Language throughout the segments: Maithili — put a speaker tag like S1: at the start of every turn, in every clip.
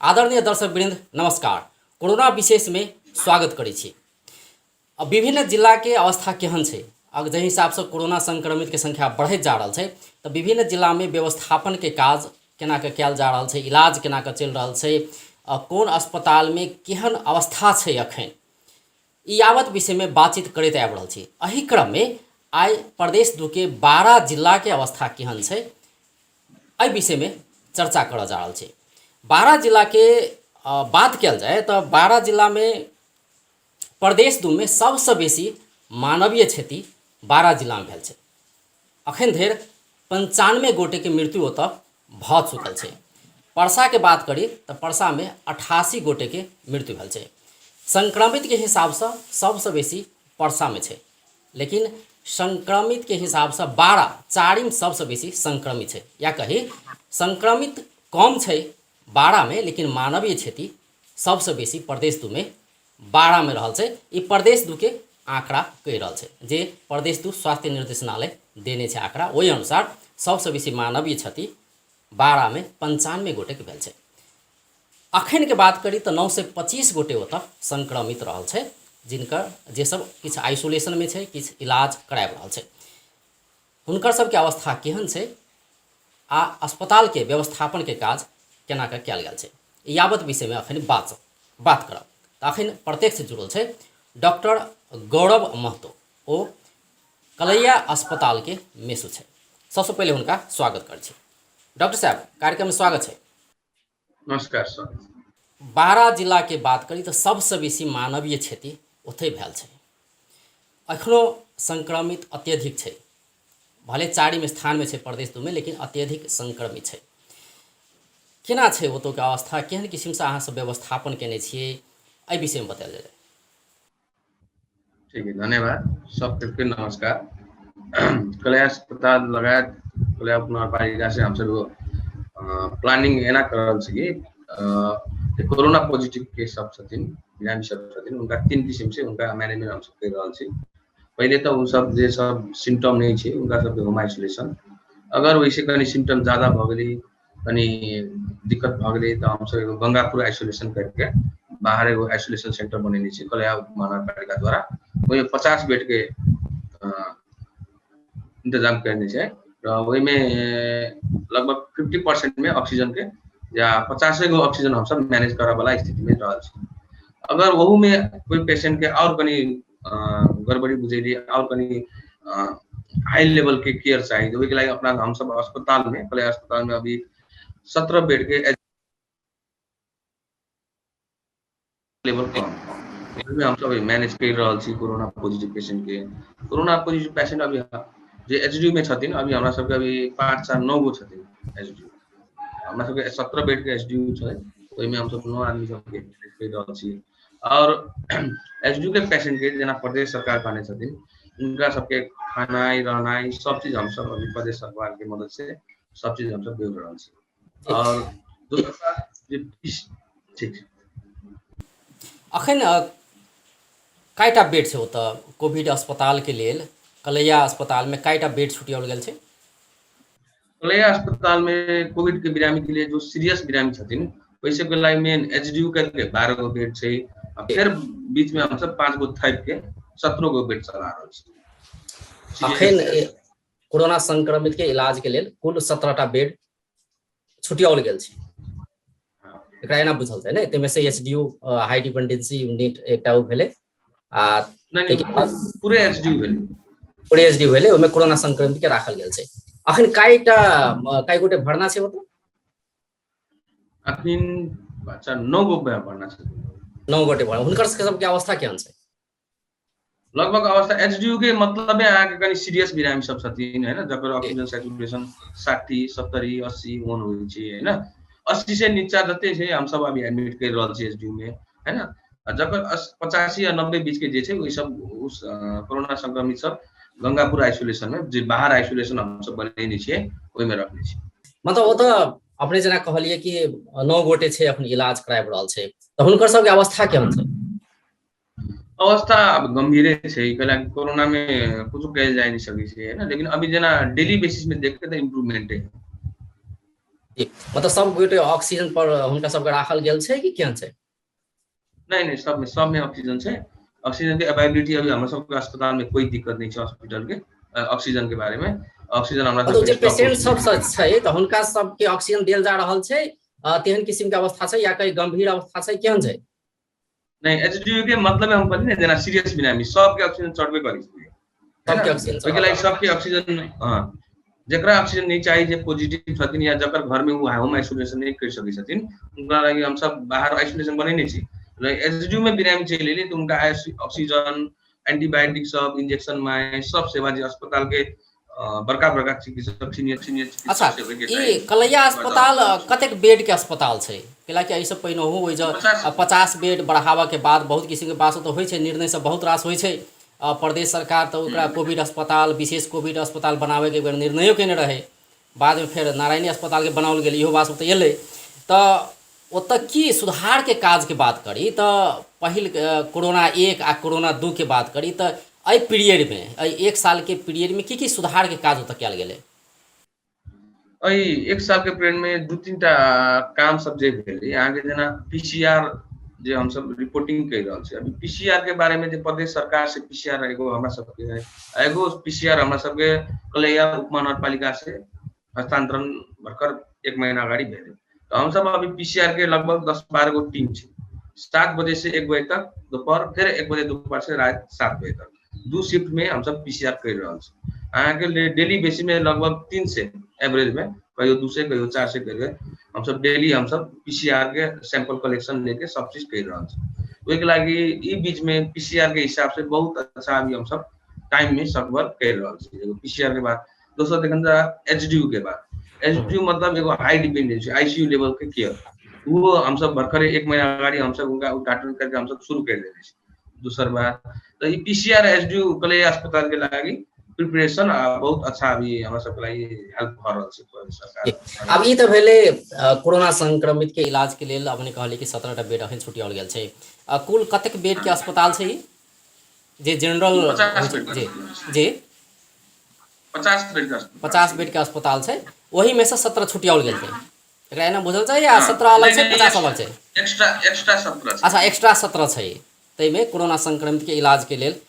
S1: आदरणीय दर्शक वृंद नमस्कार। कोरोना विशेषमे स्वागत करै छी। अब विभिन्न जिलाके अवस्था केहन छै, अब जाहि हिसाबसँ कोरोना संक्रमितके संख्या बढ़ैत जा रहल छै तऽ विभिन्न जिलामे व्यवस्थापनके काज केना कऽ कयल जा रहल छै, इलाज केना कऽ चलि रहल छै, कोन अस्पतालमे केहन अवस्था छै अखन, ई यावत विषयमे बातचीत करैत आबि रहल छी। एहि क्रममे आइ प्रदेश 2 के 12 जिलाके अवस्था केहन छै, एहि विषयमे चर्चा करऽ जा रहल छी। 12 जिलाके बात कयल जाय तऽ 12 जिलामे प्रदेश 2मे सबसँ बेसी मानवीय क्षति 12 जिलामे भेल छै। अखन धरि 95 गोटेके मृत्यु ओतऽ भऽ चुकल छै। परसाके बात करी तऽ परसामे 88 गोटेके मृत्यु भेल छै। संक्रमितके हिसाबसँ सबसँ बेसी परसामे छै, लेकिन संक्रमितके हिसाबसँ 12 चारिम सबसँ बेसी संक्रमित छै, या कही संक्रमित कम छै 12मे, लेकिन मानवीय क्षति सबसँ बेसी प्रदेश 2मे 12मे रहल छै। ई प्रदेश 2के आंकड़ा कहि रहल छै, जे प्रदेश 2 स्वास्थ्य निर्देशनालय देने छै आंकड़ा, ओहि अनुसार सबसँ बेसी मानवीय क्षति 12मे 95 गोटेके भेल छै। अखनके बात करी तऽ 925 गोटे ओतऽ संक्रमित रहल छै, जिनकर जे सब किछु आइसोलेशनमे छै, किछु इलाज कराबि रहल छै। हुनकर सबके अवस्था केहन छै आ अस्पतालके व्यवस्थापनके काज केना कऽ कयल गेल छै, यावत विषयमे अखन बात बात करब। तऽ अखन प्रत्यक्ष जुड़ल छै डॉक्टर गौरव महतो, ओ कलैया अस्पतालके मेसो छै। सबसँ पहिले हुनका स्वागत करै छी। डॉक्टर साहब, कार्यक्रममे स्वागत छै।
S2: नमस्कार सर।
S1: 12 जिलाके बात करी तऽ सबसँ बेसी मानवीय क्षति ओतहि भेल छै। एखनो संक्रमित अत्यधिक छै, भले चारिम स्थानमे छै प्रदेश 2मे, लेकिन अत्यधिक संक्रमित छै। केना छै ओतुका अवस्था, केहन किसिमसँ अहाँ सब व्यवस्थापन केने छियै, एहि विषयमे बतायल जाय।
S2: ठीक है, धन्यवाद। सबके नमस्कार। कलैया अस्पताल लगायत कलैया उपनगरपालिका से हमसब एगो प्लानिंग एना कर रहल छी कि कोरोना पॉजिटिव के सब छथिन, बिरामी सब छथिन, उनका 3 किसिम से उनका मैनेजमेंट हमसब कर रहल छी। पहिले तऽ ओ सब जे सब सिम्टम नहीं छै उनका सबके होम आइसोलेशन, अगर वैसे कनि सिम्टम ज्यादा भऽ गेलै, कनि दिक्कत भऽ गेलै तऽ हमसब एगो गंगापुर आइसोलेशन करके बाहर एगो आइसोलेशन सेंटर बनेने छी कलैया उपमहानगरपालिका द्वारा। ओहिमे 50 बेड के इंतजाम करने छै र ओहिमे लगभग 50% में ऑक्सीजन के या 50 गो ऑक्सीजन हमसब मैनेज करऽ वाला स्थिति में रहल छी। अगर ओहू में कोई पेशेंट के और कनि गड़बड़ी बुझेली और कनि हाई लेवल के केयर चाहिए, ओहिके लागि अपना हमसब अस्पताल में, कलैया अस्पताल में अभी 17 बेड के लेवल कम, ओहिमे हमसब अभी मैनेज कर रहल छी कोरोना पॉजिटिव पेशेंट के। कोरोना पॉजिटिव पेशेंट अभी जे एचडीयू में छथिन, अभी हमरा सबके अभी 5 4 9 गो छथिन एचडीयू। हमरा सबके 17 बेड के एचडीयू छै, ओहिमे हमसब 9 आदमी सबके मैनेज कर रहल छी। और एचडीयू के पेशेंट के जेना प्रदेश सरकार कहने छथिन, उनका सबके खानाइ रहनाइ सब चीज हमसब अभी प्रदेश सरकार के मदद से सब चीज हमसब दे रहल छी। और दोसर बात जे ठीक
S1: अखन कएटा बेड छै ओतऽ कोविड अस्पतालके लेल? कलैया अस्पतालमे कएटा बेड छुटियाओल गेल छै?
S2: कलैया अस्पताल में कोविड के बिरामी के लिए जो सीरियस बिरामी छथिन ओहि सबके लागि मेन एचडीयू करके 12 गो बेड छै, आ फेर बीच में हमसब 5 गो थैप के 17 गो बेड चला रहल छी।
S1: अखन कोरोना संक्रमित के इलाज के लेल कुल 17टा बेड छुटियाओल गेल छै, एकरा एना बुझल छै ने? ताहिमे से एचडीयू हाई डिपेंडेंसी यूनिट एकटा ओ भेलै आ
S2: पूरे एचडीयू भेलै,
S1: पूरे एचडीयू भेलै, ओहिमे कोरोना संक्रमित के राखल गेल छै। अखन कएटा कए गोटे भर्ना छै ओतऽ?
S2: अखन अच्छा 9 गो भर्ना छै।
S1: 9 गोटे भर्ना। हुनकर सबके अवस्था केहन छै?
S2: लगभग अवस्था एचडीयू के मतलब अहाँके कनि सीरियस बिरामी सब छथिन है ना, जकर ऑक्सीजन सैचुरेशन 60 70 80 ओहन होइ छै है ना, 80 से नीचा जते छै हमसब अभी एडमिट कर रहल छी एचडीयू में है ना। जकर 85 या 90 बीच के जे छै ओहि सब उस कोरोना संक्रमित सब गंगापुर आइसोलेशन में, जे बाहर आइसोलेशन हमसब बनेने छियै ओहिमे रखने छी।
S1: मतलब ओतऽ अपने जेना कहलियै कि 9 गोटे छै अखन इलाज कराबि रहल छै, तऽ हुनकर सबके अवस्था केहन छै?
S2: अवस्था अब गंभीरे छै, कैलाकि कोरोना में कुछो कयल जा नहीं सकै छै है ना, लेकिन अभी जेना डेली बेसिस में देखते तऽ इम्प्रूवमेंट है।
S1: जी, मतलब सब गोटे ऑक्सीजन पर हुनका सबके राखल गेल छै कि केहन छै?
S2: नहि नहि, सबमे सबमे ऑक्सीजन छै। ऑक्सीजन के अवेलेबिलिटी अभी हमरा सबके अस्पताल में कोई दिक्कत नहीं छै। हॉस्पिटल के ऑक्सीजन के बारे में ऑक्सीजन हमरा
S1: मतलब जे पेशेंट सब छै तऽ हुनका सबके ऑक्सीजन देल जा रहल छै, तेहन किसिम के अवस्था छै या कहीं गंभीर अवस्था छै, केहन छै?
S2: नहीं, एचडीयू के मतलब हम कहली ने जेना सीरियस बिरामी सबके ऑक्सीजन चढ़बे करी छै,
S1: सबके ऑक्सीजन,
S2: ओहिके लागि सबके ऑक्सीजन। हाँ, जकरा ऑक्सीजन नहीं चाहिए, जे पॉजिटिव छथिन या जकर घर में वो होम आइसोलेशन नहीं कर सकै छथिन, उनका लागि हम सब बाहर आइसोलेशन बनेने छी। र एचडीयू में बिरामी चलि एली तऽ उनका ऑक्सीजन, एंटीबायोटिक सब, इंजेक्शन में सब सेवा जे अस्पताल के बड़का बड़का चिकित्सक, सीनियर सीनियर
S1: अच्छा,
S2: चिकित्सक से होइके
S1: ई
S2: चाही।
S1: कलैया अस्पताल कतेक बेड के अस्पताल छै? कैलाकि एहिसँ पहिनहु ओहि जे
S2: 50
S1: 50 बेड बढ़ाबऽ के बाद बहुत किसिमके बात सब तऽ होइ छै, निर्णय सब बहुत रास होइ छै। प्रदेश सरकार तऽ ओकरा कोविड अस्पताल, विशेष कोविड अस्पताल बनाबैके एक बेर निर्णयो केने रहै, बादमे फेर नारायणी अस्पतालके बनाओल गेल, इहो बात सब तऽ एलै। तऽ ओतऽ की सुधारके काजके बात करी तऽ पहिल कोरोना 1 आ कोरोना 2 के बात करी तऽ एहि पीरियडमे, एहि 1 सालके पीरियडमे की की सुधारके काज ओतऽ कयल गेलै?
S2: एहि 1 साल के पीरियड में 2-3 टा काम सब जे भेलै अहाँके, जेना पीसीआर जे हमसब रिपोर्टिंग कर रहल छी अभी, पीसीआर के बारे में जे प्रदेश सरकार से पीसीआर एगो हमरा सबके है, एगो पीसीआर हमरा सबके कलैया उपमहानगरपालिका से हस्तांतरण भर्खर 1 महीना अगाडि भेलै। तऽ हमसब अभी पीसीआर के लगभग 10-12 गो टीम छै, 7 बजे से 1 बजे तक दोपहर, फिर 1 बजे दोपहर से रात 7 बजे तक 2 शिफ्ट में हमसब पीसीआर कर रहल छी। अहाँके डेली बेसिस में लगभग 300 एवरेज में, कहियो 200 कहियो 400 करके हमसब डेली हमसब पीसीआर के सैंपल कलेक्शन लेके सब चीज कर रहल छी। ओहिके लागि ई बीच में पीसीआर के हिसाब से बहुत अच्छा अभी हमसब टाइम में सकबर कर रहल छी। एगो पीसीआर के बाद, दोसर देखन तऽ एचडीयू के बाद, एचडीयू मतलब एगो हाई डिपेंडेंसी आईसीयू लेवल के केयर, वो हमसब भर्खरे 1 महीना अगाडि हमसब उनका उद्घाटन करके हमसब शुरू कर देने छी। दोसर बात तऽ ई पीसीआर एचडीयू कलैया अस्पताल के लागि प्रिपरेशन आ बहुत अच्छा अभी हमरा सबके लागि हेल्प भऽ रहल छै सरकार।
S1: आब ई तऽ भेलै कोरोना संक्रमित के इलाज के लेल। अपने कहलियै कि 17 टा बेड अखन छुटियाओल गेल छै। कुल कतेक बेड के अस्पताल छै ई जे जनरल?
S2: 50 बेड।
S1: जी जी।
S2: 50 बेड के अस्पताल।
S1: 50 बेड के अस्पताल छै, ओहि में से 17 छुटियाओल गेल छै, एकरा एना बुझल छै या 17 अलग छै, 50 अलग छै?
S2: एक्स्ट्रा एक्स्ट्रा 17 छै।
S1: अच्छा, एक्स्ट्रा 17 छै, ताहिमे कोरोना संक्रमित के इलाज के लेल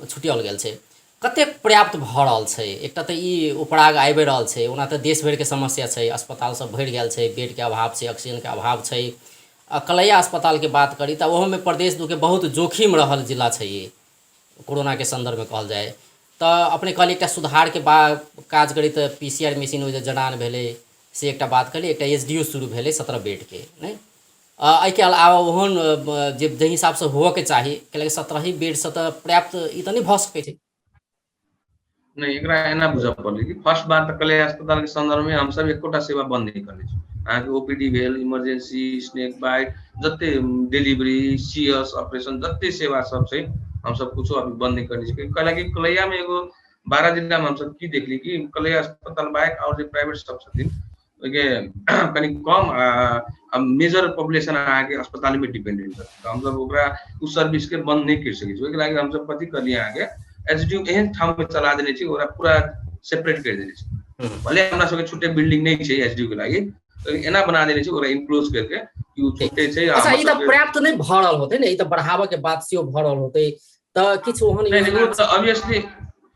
S1: छुटियाओल गेल छै। कतेक पर्याप्त भऽ रहल छै? एकटा तऽ ई उपराग आबि रहल छै, ओना तऽ देश भरिके समस्या छै, अस्पताल सब भरि गेल छै, बेडके अभाव छै, ऑक्सीजनके अभाव छै। कलैया अस्पतालके बात करी तऽ ओहोमे प्रदेश 2 के बहुत जोखिम रहल जिला छै ई, कोरोनाके सन्दर्भमे कहल जाय तऽ। अपने कहलियै एकटा सुधारके काज करी तऽ पीसीआर मशीन ओहि जे जड़ान भेलै से एकटा बात कहलियै, एकटा एचडीयू शुरू भेलै 17 बेडके, नहि एहिके अलावा ओहन जे जाहि हिसाबसँ होअके चाही, कैलाकि 17 ही बेडसँ तऽ पर्याप्त ई तऽ नहि भऽ सकै छै।
S2: नहि, एकरा एना बुझऽ पड़लै कि फर्स्ट बात तऽ कलैया अस्पताल के संदर्भ में हमसब एकोटा सेवा बंद नहीं करने छी। अहाँके ओपीडी भेल, इमरजेंसी, स्नेक बाइट, जते डिलीवरी, सीएस ऑपरेशन, जते सेवा सब छै हमसब कुछो अभी बंद नहीं करने छी। कैलाकि कलैया में एगो 12 जिला में हमसब की देखली कि कलैया अस्पताल बाहेक और जे प्राइवेट सब छथिन ओहिके कनि कम आ मेजर पॉपुलेशन अहाँके अस्पताल में डिपेंडेंट छै, तऽ हमसब ओकरा उ सर्विस के बंद नहीं कर सकै छी। ओहिके लागि हमसब कथी करलियै, अहाँके एचडीयू एहन ठाम में चला देने छी, ओकरा पूरा सेपरेट कर देने छी। भले हमरा सबके छुट्टे बिल्डिंग नहीं छै एचडीयू के लागि, एना बना देने छी ओकरा इनक्लोज करके कि उ छुट्टे छै।
S1: अच्छा, ई तऽ पर्याप्त नहि भऽ रहल होतै ने, ई तऽ बढ़ाबऽ के बात सेहो भऽ रहल होतै, तऽ किछु ओहन
S2: योजना? तऽ ऑब्वियसली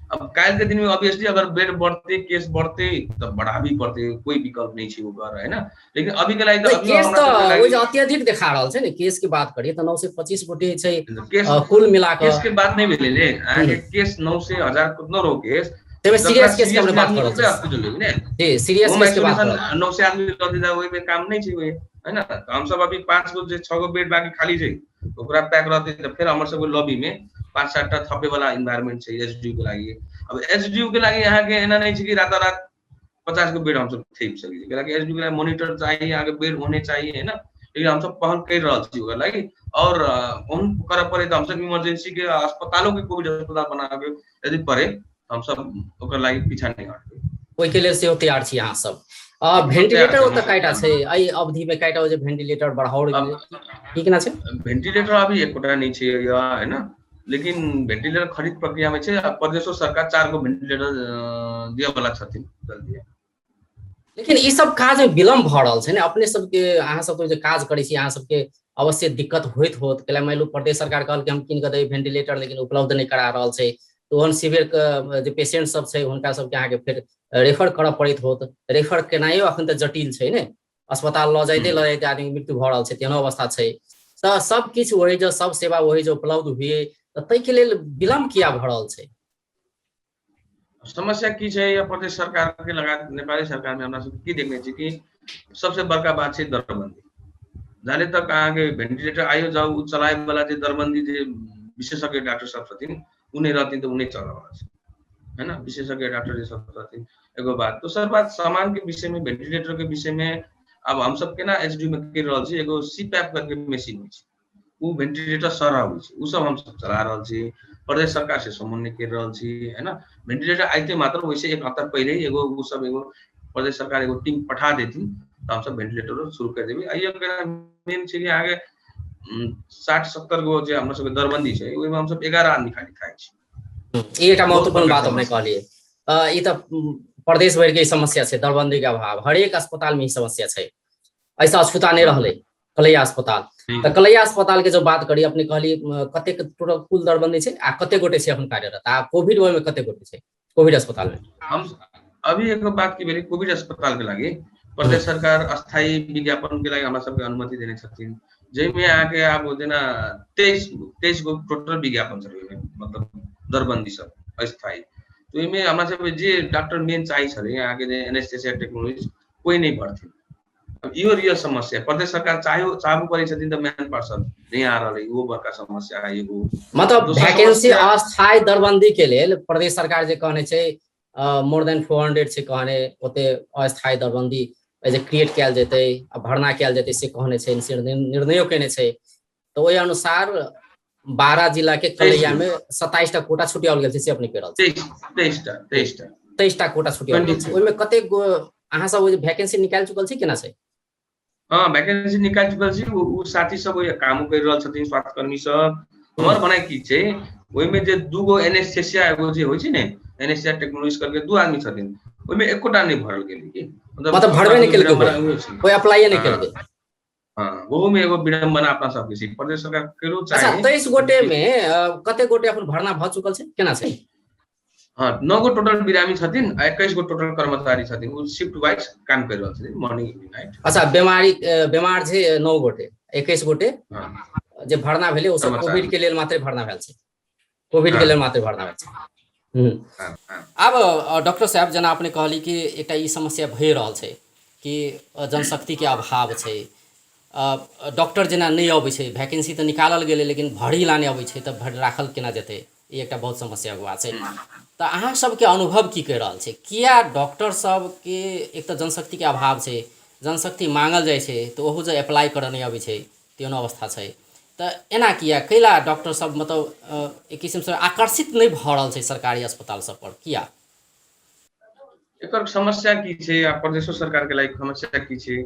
S2: अब काल्हि के दिन में ऑब्वियसली अगर बेड बढ़ते, केस बढ़ते तऽ बढ़ाबी पड़ते, कोई विकल्प नहीं छै ओकर, है ना? लेकिन अभी के लागि
S1: तऽ केस तऽ ओहि जे अत्यधिक देखा रहल छै ने। केस के बात करिए तऽ 925 गोटे छै केस कुल मिला
S2: कऽ। केस के बात नहीं भेलै ने अहाँके, केस 900 1000 कतनो रहो केस,
S1: ताहिमे सीरियस केस के हमरे बात कर रहल
S2: छी
S1: जी, सीरियस केस के बात कर
S2: 900 आदमी लऽ देता ओहिमे काम नहीं छै ओहि, है ना? तऽ हमसब अभी 5 गो जे 6 गो बेड बाकी खाली छै ओकरा पैक रहतै तऽ फेर हमर सबके लॉबी में 5-7 टा थपे वाला इन्वायरमेंट छै एचडीयू के लागि। अब एचडीयू के लागि अहाँके एना नहीं छै कि रातारात 50 गो बेड हमसब थेप सकै छी, कैलाकि एचडीयू के लागि मोनिटर चाहिए, अहाँके बेड होने चाहिए, है ना? लेकिन हमसब पहल कर रहल छी ओकरा लागि और ओहन करऽ पड़े तऽ हमसब इमरजेंसी के अस्पतालो के कोविड अस्पताल बनाबे यदि पड़े तऽ हमसब ओकर लागि पीछा नहीं हटबै।
S1: ओहिके लेल सेहो तैयार छी अहाँ सब। भेंटिलेटर ओतऽ कयटा छै एहि अवधि में, कयटा जे भेंटिलेटर बढ़ाओल गेलै, की केना छै?
S2: भेंटिलेटर अभी एकोटा नहीं छै या, है ना? लेकिन भेंटिलेटर खरीद प्रक्रिया में छै। प्रदेशो सरकार 4 गो भेंटिलेटर दिअ वाला छथिन जल्दी।
S1: लेकिन ई सब काज में विलम्ब भऽ रहल छै ने। अपने सबके, अहाँ सब जे काज करै छी, अहाँ सबके अवश्य दिक्कत होइत होत। कैला मानि लू प्रदेश सरकार कहलकै हम कीन कऽ देबै वेंटिलेटर, लेकिन उपलब्ध नहि करा रहल छै। तऽ ओहन सिवियर के जे पेशेंट सब छै हुनका सबके अहाँके फेर रेफर करऽ पड़ैत होत। रेफर केनाइयो अखन तऽ जटिल छै ने, अस्पताल लऽ जाइते लऽ जाइते आदमी मृत्यु भऽ रहल छै, तेहनो अवस्था छै। तऽ सब किछु वही जो सब सेवा वही जो उपलब्ध हुए, तऽ ताहिके लेल विलम्ब किया भऽ रहल छै?
S2: समस्या की छै या प्रदेश सरकार के लगायत नेपाली सरकार में हमरा सब की देखने छी कि सबसे बड़का बात छै दरबंदी। जाने तक अहाँके वेंटिलेटर आइयो जाउ, उ चलाए वाला जे दरबंदी जे विशेषज्ञ डॉक्टर सब छथिन उ नहि रहथिन तऽ उ नहि चलऽ वाला छै, है ना। विशेषज्ञ डॉक्टर जे सब छथिन, एगो बात। दोसर बात सामान के विषय में, वेंटिलेटर के विषय में अब हम सब केना एचडी में कर रहल छी, एगो सी पैप करके मशीन होइ छै, उ वेंटिलेटर सरह होइ छै, उ सब हम सब चला रहल छी। प्रदेश सरकार से समन्वय कर रहल छी, है ना। वेंटिलेटर आइते मात्र वैसे एक हफ्ता पहले ही एगो उ सब एगो प्रदेश सरकार एगो टीम पठा देथिन तऽ हम सब वेंटिलेटर शुरू कर देबै। आ मेन छै कि अहाँके 60-70 गो जे हमरा सबके दरबंदी छै ओहिमे हम सब 11 आदमी खाली खाइ छी।
S1: ई एकटा महत्वपूर्ण बात अपने कहलियै। ई तऽ प्रदेश भरि के समस्या छै दरबंदी के अभाव, हरेक अस्पताल में ई समस्या छै, ऐसा अछूता नहि रहलै कलैया अस्पताल। तऽ कलैया अस्पताल के जो बात करी, अपने कहलियै कतेक टोटल कुल दरबंदी छै आ कतेक गोटे छै अखन कार्यरत, आ कोविड ओहिमे कतेक गोटे छै कोविड अस्पताल में?
S2: हम अभी एगो बात की भेलै, कोविड अस्पताल के लागि प्रदेश सरकार अस्थायी विज्ञापन के लागि हमरा सबके अनुमति देने छथिन, जाहिमे अहाँके आब जेना 23 गो टोटल विज्ञापन छलै ओहिमे, मतलब दरबंदी सब अस्थायी। तऽ ओहिमे हमरा सबके जे डॉक्टर मेन चाही छलै अहाँके जे एनेस्थेसिया टेक्नोलॉजी, कोइ नहि भरथिन। अब इहो रियल समस्या, प्रदेश सरकार चाहबो करै छथिन तऽ मैन पावर नहि आ रहल है, इहो बड़का समस्या है एगो।
S1: मतलब वैकेंसी अस्थायी दरबंदी के लेल प्रदेश सरकार जे कहने छै मोर देन 400 छै कहने, ओते अस्थायी दरबंदी जे क्रिएट कयल जेतै आ भरना कयल जेतै से कहने छै, निर्णयो केने छै। तऽ ओहि अनुसार 12 जिला के कलैया में 27 टा कोटा छुटियाओल गेल छै, से अपने कहि रहल छी। 23 टा कोटा छुटियाओल गेल छै। ओहिमे कतेक अहाँ सब वैकेंसी निकालि चुकल छी केना छै?
S2: हाँ, वैकेंसी निकालि चुकल छी। ओ साथी सब ओहि कामो करि रहल छथिन, स्वास्थ्यकर्मी सब। हमर बनाय की छै, ओहिमे जे 2 गो एनेस्थेसिया एगो जे होइ छै ने, एनेस्थेसिया टेक्नोलॉजी करके 2 आदमी छथिन, ओहिमे एकोटा नहि भरल गेलै की,
S1: मतलब भरबे नहि केलकै, कोइ अप्लाइए नहि केलकै।
S2: हाँ, ओहोमे एगो विडम्बना अपना सबके छै, प्रदेश सरकार केरो चाहे।
S1: अच्छा, 23 गोटे में कते गोटे अपन भर्ना भऽ चुकल छै, केना छै?
S2: हाँ, 9 गो टोटल बिरामी छथिन आ 21 गो टोटल कर्मचारी छथिन, ओ शिफ्ट वाइज काम कर रहल छथिन, मॉर्निंग इवनिंग नाइट।
S1: अच्छा, बीमार छै 9 गोटे, 21 गोटे जे भर्ना भेलै ओ सब कोविड के लेल मात्रे भर्ना भेल छै, कोविड के लेल मात्रे भर्ना भेल छै। आब डॉक्टर साहब जेना अपने कहली कि एकटा ई समस्या भए रहल छै कि जनशक्ति के अभाव छै, डॉक्टर जेना नहि अबै छै, वैकेंसी तऽ निकालल गेलै लेकिन भरी ला नहि अबै छै, तऽ भरि राखल केना जेतै, ई एकटा बहुत समस्याके बात छै। तऽ अहाँ सबके अनुभव की कहि रहल छै, किया डॉक्टर सबके एक तऽ जनशक्तिके अभाव छै, जनशक्ति मांगल जाइ छै तऽ ओहो जे अप्लाई करऽ नहि अबै छै, तेहन अवस्था छै, तऽ एना किया कैला डॉक्टर सब मतलब एक किसिमसँ आकर्षित नहि भऽ रहल छै सरकारी अस्पताल सब पर, किया?
S2: एकर समस्या की छै आ प्रदेशो सरकार के लायक समस्या की छै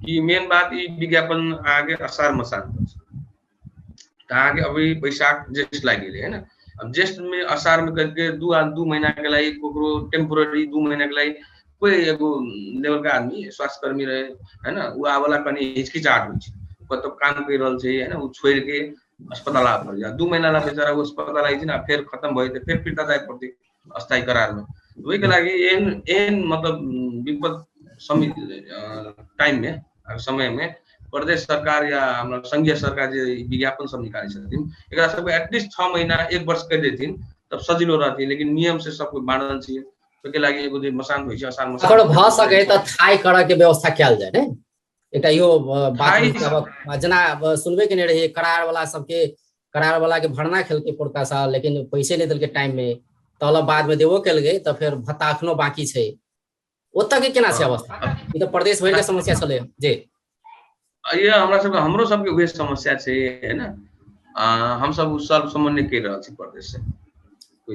S2: कि मेन बात ई विज्ञापन आगे असार मसार पर छै, तऽ अहाँके अभी बैसाख ज्येष्ठ लागि गेलै है ने, अब ज्येष्ठ में असार में करके 2 महीना के लागि ककरो टेम्पोररी 2 महीना के लागि कोई एगो लेवल के आदमी स्वास्थ्यकर्मी रहे है ना, उ आबला कनि हिचकिचाहट होइ छै, कतौ काम कर रहल छै है ना, उ छोड़ि के अस्पताल आबि पड़ै छै, 2 महीना ला बेचारा उ अस्पताल आइ छै ना, फेर खत्म भऽ जेतै, फेर फिरता जाय पड़तै अस्थायी करार में। ओहि के लागि एहन एहन मतलब विपद समय टाइम में समय में प्रदेश सरकार या हमरा संघीय सरकार जे विज्ञापन सब निकालै छथिन एकरा सबके एटलीस्ट 6 महीना 1 वर्ष करि देथिन तब सजिलो रहतै, लेकिन नियम से सब कोइ बान्हल छै, ओहिके लागि एगो जे मसान होइ छै आसान मसान
S1: अगर भऽ सकै तऽ थाइ करऽ के व्यवस्था कयल जाय ने, एकटा इहो बात जेना सुनबे केने रहियै करार वाला सबके, करार वाला के भरना खेलकै पुरका साल लेकिन पैसे नहि देलकै टाइम में, तलब बाद में देबो केलकै तऽ फेर भत्ता अखनो बाकी छै, ओतऽ के केना छै अवस्था? ई तऽ प्रदेश भरि के समस्या छलै जे
S2: ये हमरा सबके हमरो सबके उहे समस्या छै है ना, हम सब उ सर्व समन्वय कर रहल छी प्रदेश से।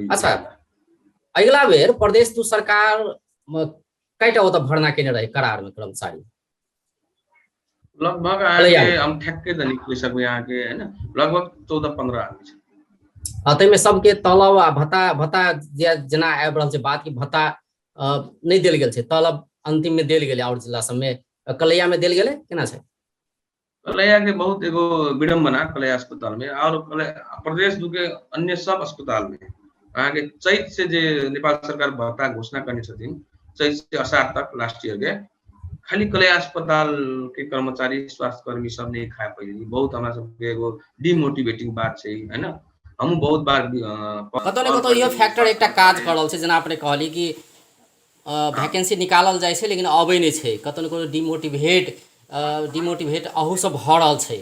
S1: अच्छा, अगिला बेर प्रदेश 2 सरकार कईटा ओतऽ भरना केने रहे करार में कर्मचारी?
S2: लगभग अहाँके हम ठेके दनी कहि सकबै अहाँके है ना, लगभग 14-15 आदमी छै।
S1: आ ताहिमे सबके तलब आ भत्ता, भत्ता जेना आबि रहल छै बात कि भत्ता नहि देल गेल छै, तलब अंतिम में देल गेलै और जिला सबमे कलैया में देल गेलै केना छै?
S2: कलैया के बहुत एगो विडम्बना कलैया अस्पताल में और प्रदेश दू के अन्य सब अस्पताल में अहाँके चैत से जे नेपाल सरकार भत्ता घोषणा करने छथिन, चैत से असार तक लास्ट ईयर के खाली कलैया अस्पताल के कर्मचारी स्वास्थ्यकर्मी सब नहीं खा पैली। बहुत हमरा सबके एगो डिमोटिवेटिंग बात छै, है ना। हमहूँ बहुत बार
S1: कतौ ने कतौ इहो फैक्टर एकटा काज कर रहल छै, जेना अपने कहली कि वैकेंसी निकालल जाइ छै लेकिन अबै नहि छै, कतौ ने कतौ डिमोटिवेट अहू सब भऽ रहल छै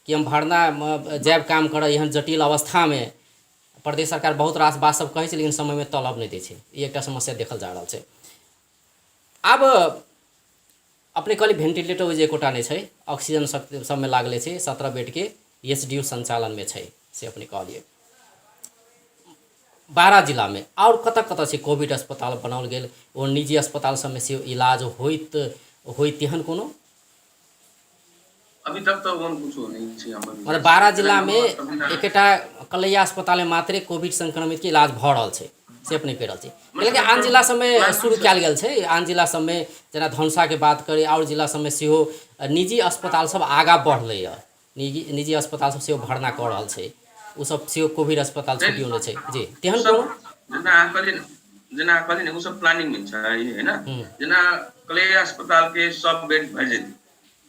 S1: कि हम भरना जायब काम करऽ एहन जटिल अवस्थामे। प्रदेश सरकार बहुत रास बात सब कहै छै लेकिन समयमे तलब नहि दै छै, ई एकटा समस्या देखल जा रहल छै। आब अपने कहली वेंटिलेटर ओहि जे एकोटा नहि छै, ऑक्सीजन सबमे लागले छै, 17 बेडके एचडीयू संचालनमे छै से अपने कहलियै। 12 जिलामे आओर कतऽ कतऽ छै कोविड अस्पताल बनाओल गेल, ओ निजी अस्पताल सबमे सेहो इलाज होइत होइत तेहन कोनो
S2: अभी तक तऽ ओहन कुछो नहि छै हमर।
S1: मतलब 12 जिलामे एकेटा कलैया अस्पतालमे मात्रे कोविड संक्रमितके इलाज भऽ रहल छै से अपने कहि रहल छी। लेकिन आन जिला सबमे शुरू कयल गेल छै, आन जिला सबमे जेना धनुषाके बात करी आओर जिला सबमे सेहो निजी अस्पताल सब आगाँ बढ़लैए, निजी अस्पताल सब सेहो भर्ना कऽ रहल छै, ओ सब सेहो कोविड अस्पताल छुटियो नहि छै जी। तेहन कोनो
S2: जेना अहाँ कहलियै ने ओ सब प्लानिंग मे छै, है ना। जेना कलैया अस्पताल के सब बेड भरि जेतै,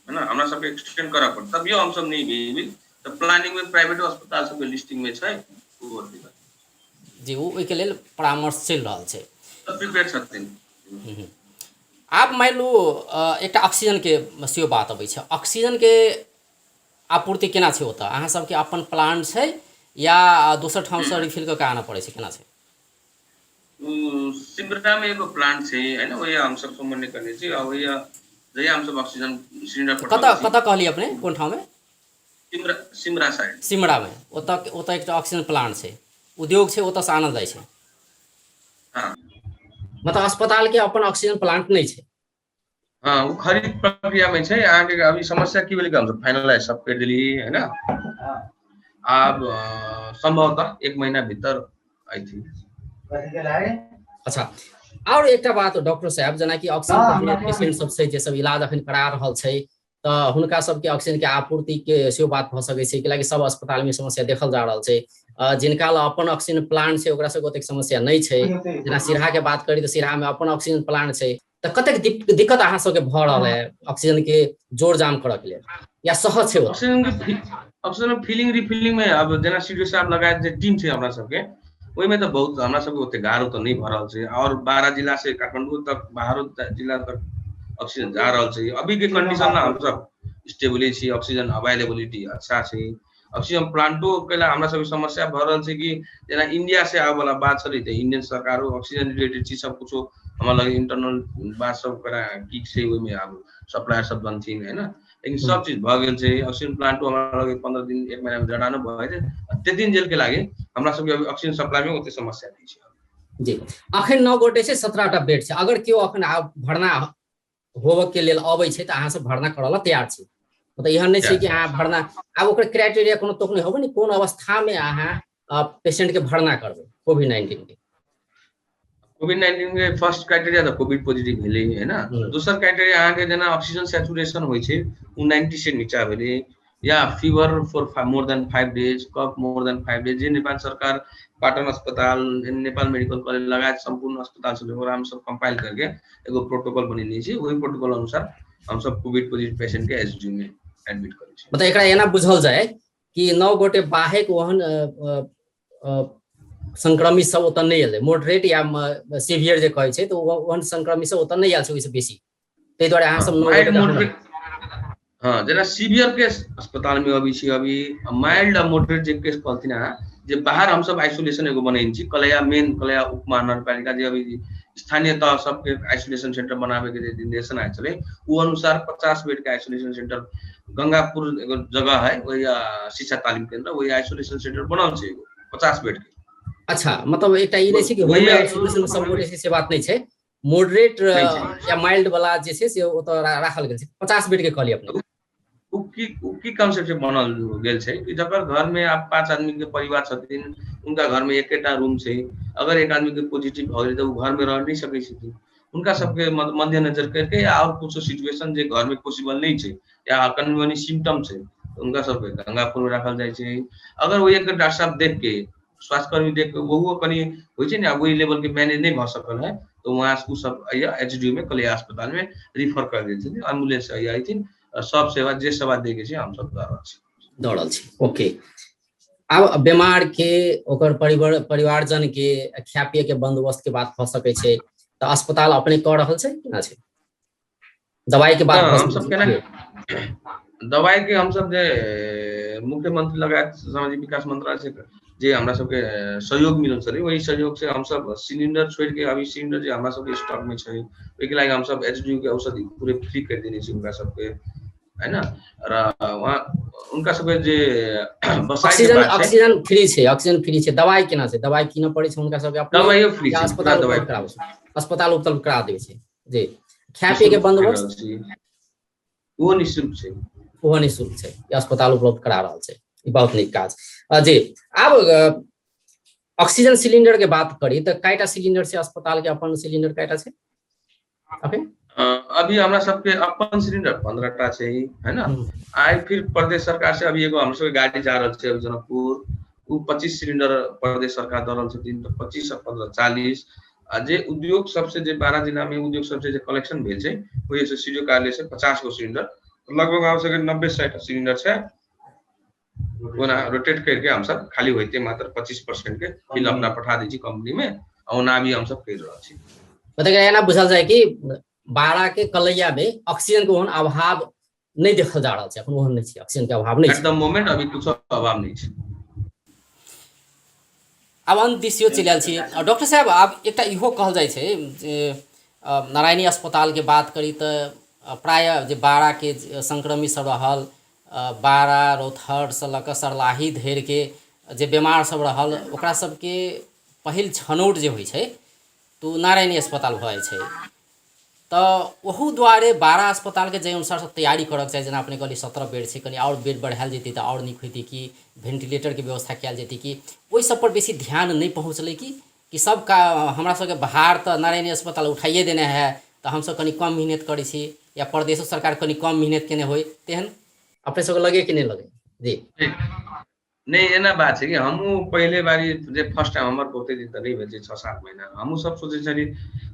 S2: है ना, हमरा सबके एक्सटेंड करऽ पड़त, तभियो हमसब नहि भेजबै तऽ प्लानिंग मे प्राइवेटो अस्पताल सबके लिस्टिंग मे छै ओ
S1: जी, ओ ओहिके लेल परामर्श चलि रहल छै,
S2: प्रिपेयर छथिन।
S1: आब मानि लू एकटा ऑक्सीजनके सेहो बात अबै छै, ऑक्सीजनके आपूर्ति केना छै ओतऽ? अहाँ सबके अपन प्लांट छै या दोसर ठामसँ रिफिल कऽ के आनऽ पड़ै छै, केना छै?
S2: सिमरा में एगो प्लांट छै, है ना, वही हम सब समन्वय करने छी और वही जहिया हम सब ऑक्सीजन सिलेंडर
S1: कतऽ कतऽ कहलियै अपने, कोन ठाम में?
S2: सिमरा, सिमरा साइड।
S1: सिमरा में ओतऽ ओतऽ एकटा ऑक्सीजन प्लांट छै, उद्योग छै, ओतऽ से आनल जाइ छै।
S2: हाँ।
S1: मतलब अस्पताल के अपन ऑक्सीजन प्लांट नहि छै।
S2: हाँ, वो खरीद प्रक्रिया में छै। अहाँके अभी समस्या की भेलै कि हमसब फाइनलाइज सब कर देली, है ना। आब संभवतः 1 महीना भीतर I think.
S1: अच्छा, और एकटा बात डॉक्टर साहब, जेनाकि ऑक्सीजन पेशेंट सब छै जे सब इलाज अखन करा रहल छै, तऽ हुनका सबके ऑक्सीजन के आपूर्ति के सेहो बात भऽ सकै छै, कियाकि सब अस्पताल में समस्या देखल जा रहल छै। जिनका लग अपन ऑक्सीजन प्लांट छै ओकरा सबके ओतेक समस्या नहि छै। जेना सिरहा के बात करी तऽ सिरहा में अपन ऑक्सीजन प्लांट छै, तऽ कतेक दिक्कत अहाँ सबके भऽ रहल है ऑक्सीजन के जोड़ जाम करऽ के लेल, या सहज छै?
S2: ऑक्सीजन फिलिंग रिफिलिंग में अब जेना सीडीओ साहब लगायत जे टीम छै हमरा सबके, ओहिमे तऽ बहुत हमरा सबके ओते गारो तऽ नहि भऽ रहल छै। और 12 जिला से काठमांडू तक, बाहरो जिला तक ऑक्सीजन जा रहल छै। अभी के कंडीशन में हमसब स्टेबले छी, ऑक्सीजन अवेलेबिलिटी अच्छा छै। ऑक्सीजन प्लांटो के हमरा सबके समस्या भऽ रहल छै कि जेना इंडिया से आबऽ वाला बात छलै तऽ इंडियन सरकारो ऑक्सीजन रिलेटेड चीज सब कुछो हमरा लगे इंटरनल बात सब ओकरा की छै ओहिमे आब सप्लायर सब बनथिन, है ना। लेकिन सब चीज भऽ गेल छै। ऑक्सीजन प्लांटो हमरा लगे 15 दिन 1 महीना में जड़ानो भऽ गेल छै। त्यति जेल के लागि हमरा सबके अभी ऑक्सीजन सप्लाई में ओते समस्या नहीं छै
S1: जी। अखन 9 गोटे छै, 17टा बेड छै। अगर केओ अखन आब भर्ना होबऽ के लेल अबै छै तऽ अहाँ सब भर्ना करऽ ला तैयार छी? मतलब एहन नहि छै कि अहाँ भर्ना, आब ओकर क्राइटेरिया कोनो तोक नहि होबे ने, कोन अवस्था में अहाँ पेशेंट के भर्ना करबै कोविड-19 के?
S2: कोविड-19 के फर्स्ट क्राइटेरिया तऽ कोविड पॉजिटिव भेलै, है ना। दोसर क्राइटेरिया अहाँके जेना ऑक्सीजन सैचुरेशन होइ छै ओ 90 से नीचा भेलै, या fever for more than 5 days, cough more than 5 days, जे नेपाल सरकार पाटन अस्पताल, नेपाल मेडिकल कॉलेज लगायत सम्पूर्ण अस्पताल सब ओकरा हम सब कंपाइल करके एगो प्रोटोकॉल बनेने छी, ओहि प्रोटोकॉल अनुसार हम सब कोविड पॉजिटिव पेशेंट के एचडीयू में एडमिट करै छी।
S1: मतलब एकरा एना बुझल जाय कि 9 गोटे बाहेक ओहन संक्रमित सब ओतऽ नहि एलै, मोडरेट या सीवियर जे कहै छै तऽ ओहन संक्रमित सब ओतऽ नहि आयल छै ओहिसँ बेसी, ताहि दुआरे अहाँ सब 9 गोटे।
S2: हाँ, जेना सीवियर केस अस्पताल में अभी छी, अभी माइल्ड आ मोडरेट जे केस कहलथिन अहाँ, जे बाहर हम सब आइसोलेशन एगो बनेने छी कलैया मेन कलैया उप महानगरपालिका जे अभी स्थानीय तह सबके आइसोलेशन सेंटर बनाबे के जे निर्देशन आयल छलै ओ अनुसार 50 बेड के आइसोलेशन सेंटर गंगापुर एगो जगह है, वही शिक्षा तालीम केंद्र, वही आइसोलेशन सेंटर बनल छै एगो 50 बेड के।
S1: अच्छा, मतलब एकटा ई नहि छै कि होम आइसोलेशन सब गोटे से बात नहि छै, मोडरेट या माइल्ड वाला जे छै से ओतऽ राखल गेल छै 50 बेड के कहलियै अपने।
S2: उ की कॉन्सेप्ट से बनल गेल छै कि जकर घर में आप 5 आदमी के परिवार छथिन, उनका घर में एकेटा रूम छै, अगर एक आदमी के पॉजिटिव भऽ गेलै तऽ ओ घर में रह नहीं सकै छथिन, हुनका सबके मद्देनजर करके या और कुछ सिचुएशन जे घर में पॉसिबल नहीं छै या कनि मनि सिम्टम छै, हुनका सबके गंगापुर में राखल जाइ छै। अगर ओहि के डॉक्टर साहब देख के, स्वास्थ्यकर्मी देख के ओहो कनि होइ छै ने, आब ओहि लेवल के मैनेज नहीं भऽ सकल है तो वहाँ से सब एचडीयू में कलैया अस्पताल में रिफर कर दै छथिन, एम्बुलेंस अयथिन, सब सेवा जे सेवा दै के छै हमसब दऽ रहल छी।
S1: दऽ रहल छी। ओके, आब बीमार के ओकर परिवारजन के खाय पिए के बंदोबस्त के बात भऽ सकै छै तऽ अस्पताल अपने कऽ रहल छै केना छै? दवाई के बात
S2: हमसब केना दवाई के हमसब जे मुख्यमंत्री लगायत सामाजिक विकास मंत्रालय से जे हमरा सबके सहयोग मिलल छलै, ओहि सहयोग से हमसब सिलिंडर छोड़ि के अभी सिलिंडर जे हमरा सबके स्टॉक में छै ओहिके लागि हमसब एचडीयू के औषधि पूरे फ्री कर देने छी हुनका सबके, है ना। र वहाँ उनका सबके जे बसाइ के बात छै,
S1: ऑक्सीजन फ्री छै, ऑक्सीजन फ्री छै। दवाई केना छै? दवाई कीनऽ पड़ै छै हुनका सबके अपने?
S2: दवाइयो फ्री छै,
S1: अस्पताल
S2: दवाई
S1: उपलब्ध कराबै छै, अस्पताल उपलब्ध करा दै छै जी। खाय पिए के बंदोबस्त
S2: ओहो निःशुल्क छै,
S1: ओहो निःशुल्क छै, अस्पताल उपलब्ध करा रहल छै। ई बहुत नीक काज जी। आब ऑक्सीजन सिलिंडर के बात करी तऽ कयटा सिलिंडर छै अस्पताल के? अपन सिलिंडर कयटा छै अभी?
S2: अभी हमरा सबके अपन सिलिंडर 15 टा छै, है ना। आइ फिर प्रदेश सरकार से अभी एगो हम सबके गाड़ी जा रहल छै अभी जनकपुर, उ 25 सिलिंडर प्रदेश सरकार दऽ रहल छथिन, तऽ 25 से 15 40। आ जे उद्योग सबसे जे 12 जिला में उद्योग सबसे जे कलेक्शन भेल छै ओहि से सीडीओ कार्यालय से 50 गो सिलिंडर, लगभग हमरा सबके 90-60 सिलिंडर छै। ओना रोटेट करके हम सब खाली होइते मात्र 25% के बिल अपना पठा दै छी कंपनी में, आ ओना भी हम सब कर रहल छी।
S1: मतलब एना बुझल जाय कि बारा के कलैया में ऑक्सीजन के ओहन अभाव नहीं देखल जा रहल छै, अखन ओहन नहीं छै, ऑक्सीजन के अभाव नहीं
S2: एट the moment अभी कुछ अभाव नहीं छै।
S1: आब अन्त दिस चलि आयल छी डॉक्टर साहब। आब एकटा इहो कहल जाइ छै जे नारायणी अस्पताल के बात करी तऽ प्रायः जे बारा के संक्रमित सब रहल, बारा रौतहटसँ लऽ कऽ सरलाही धरिके जे बेमार सब रहल ओकरा सबके पहिल छनौट जे होइ छै तऽ ओ नारायणी अस्पताल भऽ जाइ छै। तऽ ओहू दुआरे बारा अस्पतालके जाहि अनुसारसँ तैयारी करऽके चाही, जेना अपने कहलियै 17 बेड छै, कनि आओर बेड बढ़ायल जैतै तऽ आओर नीक होइतै कि भेन्टिलेटरके व्यवस्था कयल जैतै कि ओहि सबपर बेसी ध्यान नहि पहुँचलै कि सब का हमरा सबके भार तऽ नारायणी अस्पताल उठाइए देने है तऽ हमसब कनि कम मेहनत करै छी या प्रदेशो सरकार कनि कम मेहनत केने होइ, तेहन अपने सबके लगे कि नहि लगे? जी
S2: नहि, एना बात छै कि हमहूँ पहिले बारी जे फर्स्ट टाइम हमर बहुते दिन तऽ नहि भेल छै, 6-7 महीना, हमहूँ सब सोचै छलियै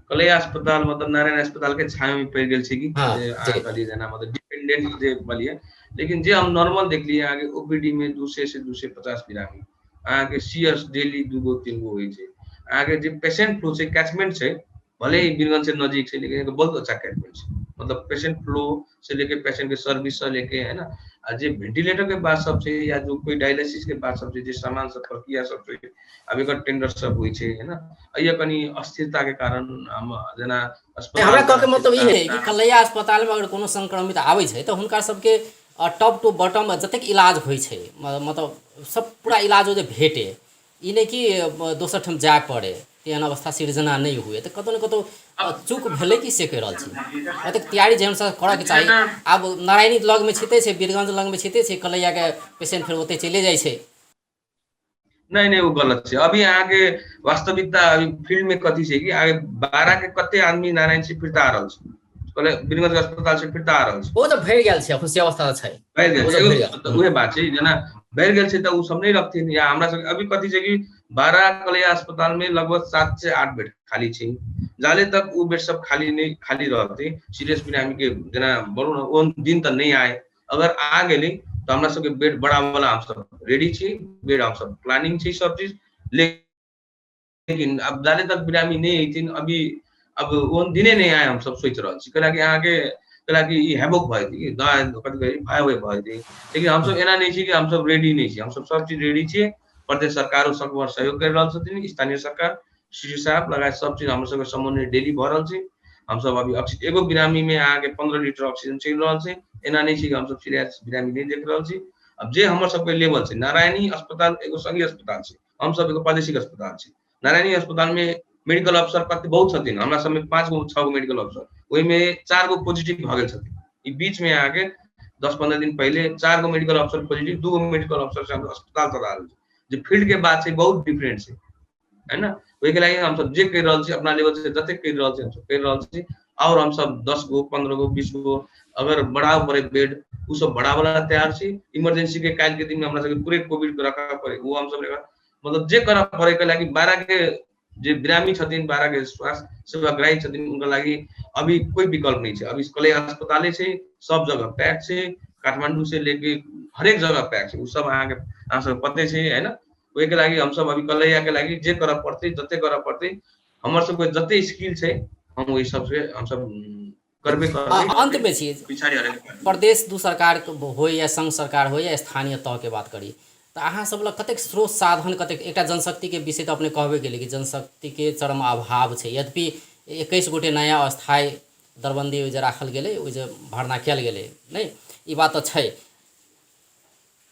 S2: कलैया अस्पताल मतलब नारायण अस्पताल के छाया में पड़ि गेल छै कि अहाँ कहलियै जेना मतलब डिपेंडेंट जे कहलियै, लेकिन जे हम नॉर्मल देखलियै अहाँके ओपीडी में 200 से 250 बिरामी, अहाँके सीएस डेली 2 गो 3 गो होइ छै, अहाँके जे पेशेंट फ्लो छै कैचमेंट छै, भले ही बीरगंज से नजीक छै लेकिन बहुत अच्छा कैचमेंट छै, मतलब पेशेंट फ्लो से लेके पेशेंट के सर्विस से लेके, है ना। आ जे वेंटिलेटर के बात सब छै या जो कोई डायलिसिस के बात सब छै, जे सामान सब प्रक्रिया सब छै, आब एकर टेंडर सब होइ छै, है ना। एहि कनि अस्थिरता के कारण हम जेना अस्पताल
S1: हमरा कहके मतलब ई है कि कलैया अस्पताल में अगर कोनो संक्रमित आबै छै तऽ हुनका सबके टॉप टू बॉटम जतेक इलाज होइ छै, मतलब सब पूरा इलाज जे भेटे, ई नहि कि दोसर ठाम जाय पड़े, तेहन अवस्था सृजना नहि हुए, तऽ कतहु ने कतहु चूक भेलै कि से कहि रहल छी। ओतेक तैयारी जे अनुसार करऽके चाही। आब नारायणी लगमे छिते छै, बीरगंज लगमे छिते छै, कलैयाके पेशेंट फेर ओतहि चले जाइ छै।
S2: नहीं नहीं, वो गलत छै। अभी अहाँके वास्तविकता अभी फील्ड में कथी छै कि आगे 12 के कते आदमी नारायण से फिरता आ रहल छै, कहले बीरगंज अस्पताल से फिरता आ रहल छै।
S1: ओ तऽ भरि गेल छै, अखन से अवस्था छै।
S2: भरि गेल छै, तऽ उहे बात छै, जेना भरि गेल छै तऽ ओ सब नहि रखथिन। या हमरा सब अभी कथी छै कि 12 कलैया अस्पताल में लगभग 7 से 8 बेड खाली छै, जाले तक ओ बेड सब खाली नहीं खाली रहते, सीरियस बिरामी के जेना बोलू ना ओ दिन तऽ नहीं आए, अगर आ गेली तऽ हमरा सबके बेड बढ़ावला हम सब रेडी छी, बेड हम सब प्लानिंग छी सब चीज, लेकिन अब जाले तक बिरामी नहीं अइथिन अभी अब ओ दिने नहीं आए हम सब सोच रहल छी, कैलाकि अहाँके कैलाकि ई हैबोक भऽ जेतै कि कथी कहै भय भय भऽ जेतै, लेकिन हमसब एना नहीं छी कि हमसब रेडी नहीं छी, हमसब सब चीज रेडी छियै। प्रदेश सरकारो सब सहयोग करि रहल छथिन, स्थानीय सरकार सी साहब लगायत सब चीज हमर सबके समन्वय डेली भऽ रहल छै। हमसब अभी एगो बिरामी में अहाँके 15 लीटर ऑक्सीजन चलि रहल छै, एना नहीं छै कि हमसब सीरियस बिरामी नहीं देख रहल छी। अब जे हमर सबके लेवल छै, नारायणी अस्पताल एगो संघीय अस्पताल छै, हमसब एगो प्रादेशिक अस्पताल छै। नारायणी अस्पताल में मेडिकल अफसर कते बहुत छथिन, हमरा सबमे 5 गो 6 गो मेडिकल अफसर, ओहिमे 4 गो पॉजिटिव भऽ गेल छथिन। ई बीच में अहाँके 10-15 दिन पहिले 4 गो मेडिकल अफसर पॉजिटिव, 2 गो मेडिकल अफसर से हम अस्पताल चला रहल छी। जे फील्ड के बात छै बहुत डिफरेंट छै। है ना। ओहिके लागि हमसब जे करि रहल छी अपना लेवल से जतेक करि रहल छी हमसब करि रहल छी। और हमसब 10 गो 15 गो 20 गो अगर बढ़ाव पड़े बेड ओ सब बढ़ावे ला तैयार छी। इमरजेंसी के काल्हि के दिन में हमरा सबके पूरे कोविड के रखा पड़े वो हमसब मतलब जे करऽ पड़े के लागि 12 के जे बिरामी छथिन, 12 के स्वास्थ्य सेवाग्राही छथिन, उनका लागि अभी कोई विकल्प नहीं छै। अभी कलैया अस्पताले छै, सब जगह पैक छै, काठमांडू से लेके हरेक जगह पैक छै, उ सब अहाँ सब पते छै, है ना। ओहिके लागि हमसब अभी कलैया के लागि जे करऽ पड़तै जते करऽ पड़तै हमर सबके जते स्किल छै हम ओहि सबसे हमसब करबे करबै।
S1: अंत में छी
S2: पिछाड़ी हरे
S1: प्रदेश दू सरकार हो या संघ सरकार हो या स्थानीय तह के बात करी तऽ अहाँ सब लग कतेक स्रोत साधन, कतेक एकटा जनशक्ति के विषय तऽ अपने कहबे केलियै कि जनशक्ति के चरम अभाव छै। यद्यपि 21 गोटे नया अस्थायी दरबन्दी ओहि जे राखल गेलै, ओहि जे भर्ना कयल गेलै, नहि ई बात तऽ छै।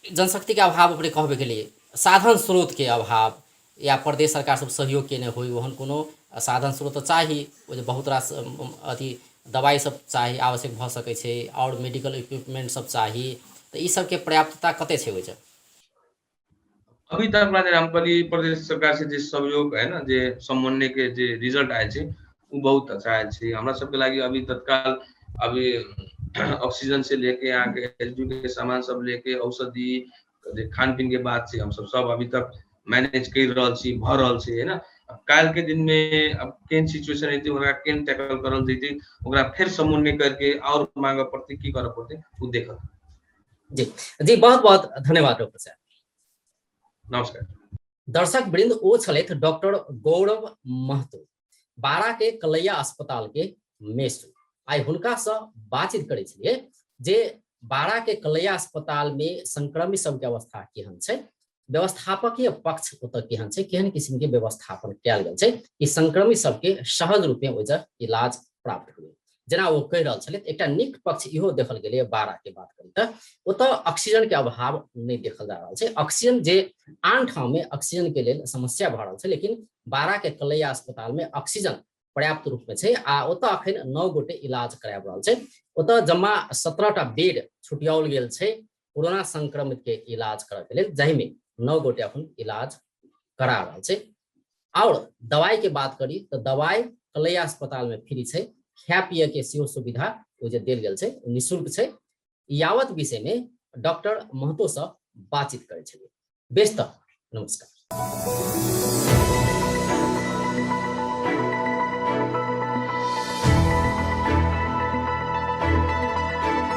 S1: जनशक्ति के अभाव अपने कहबे केलियै, साधन स्रोत के अभाव या प्रदेश सरकार सब सहयोग केने होइ ओहन कोनो साधन स्रोत तऽ चाही। ओ जे बहुत रास अथी दवाइ सब चाही, आवश्यक भऽ सकै छै, आओर मेडिकल इक्विपमेंट सब चाही, तऽ ई सबके पर्याप्तता कते छै ओहि जे?
S2: अभी तक हम कहली प्रदेश सरकार से जे सहयोग है ना, जे समन्वय के जे रिजल्ट आयल छै वो बहुत अच्छा आयल छै हमरा सबके लागि। अभी तत्काल अभी ऑक्सीजन से लेके यहाँ के एच के सामान सब लेके औषधि जे खान पीन के बात छै हम सब सब अभी तक मैनेज कर रहल छी, भऽ रहल छै, है ना। अब काल्हि के दिन में अब केहन सिचुएशन हेतै, ओकरा केहन टैकल करल जैतै, ओकरा फेर समन्वय करके और मांगऽ पड़तै, की करऽ पड़तै ओ देखल।
S1: जी जी, बहुत बहुत धन्यवाद डॉक्टर साहब।
S2: नमस्कार।
S1: दर्शक वृंद, ओ छलथि डॉक्टर गौरव महतो, बारा के कलैया अस्पताल के मेसू। आइ हुनका से बातचीत करै छलियै जे बारा के कलैया अस्पताल में संक्रमित सबके अवस्था केहन छै, व्यवस्थापकीय पक्ष ओतऽ केहन छै, केहन किसिम के व्यवस्थापन कयल गेल छै कि संक्रमित सबके सहज रूपे ओहि जगह इलाज प्राप्त हुए। जेना ओ कहि रहल छलथि, एकटा नीक पक्ष इहो देखल गेलै बारा के बात करी तऽ ओतऽ ऑक्सीजन के अभाव नहि देखल जा रहल छै। ऑक्सीजन जे आन ठाम में ऑक्सीजन के लेल समस्या भऽ रहल छै, लेकिन बारा के कलैया अस्पताल में ऑक्सीजन पर्याप्त रूप में छै आ ओतऽ अखन 9 गोटे इलाज कराबि रहल छै। ओतऽ जमा 17टा बेड छुटियाओल गेल छै कोरोना संक्रमित के इलाज करऽ के लेल, जाहिमे 9 गोटे अखन इलाज करा रहल छै। और दवाई के बात करी तऽ दवाई कलैया अस्पताल में फ्री छै, खाय पिए के सेहो सुविधा ओ जे देल गेल छै ओ निःशुल्क छै। यावत विषय में डॉक्टर महतो से बातचीत करै छलियै। बेस तऽ नमस्कार।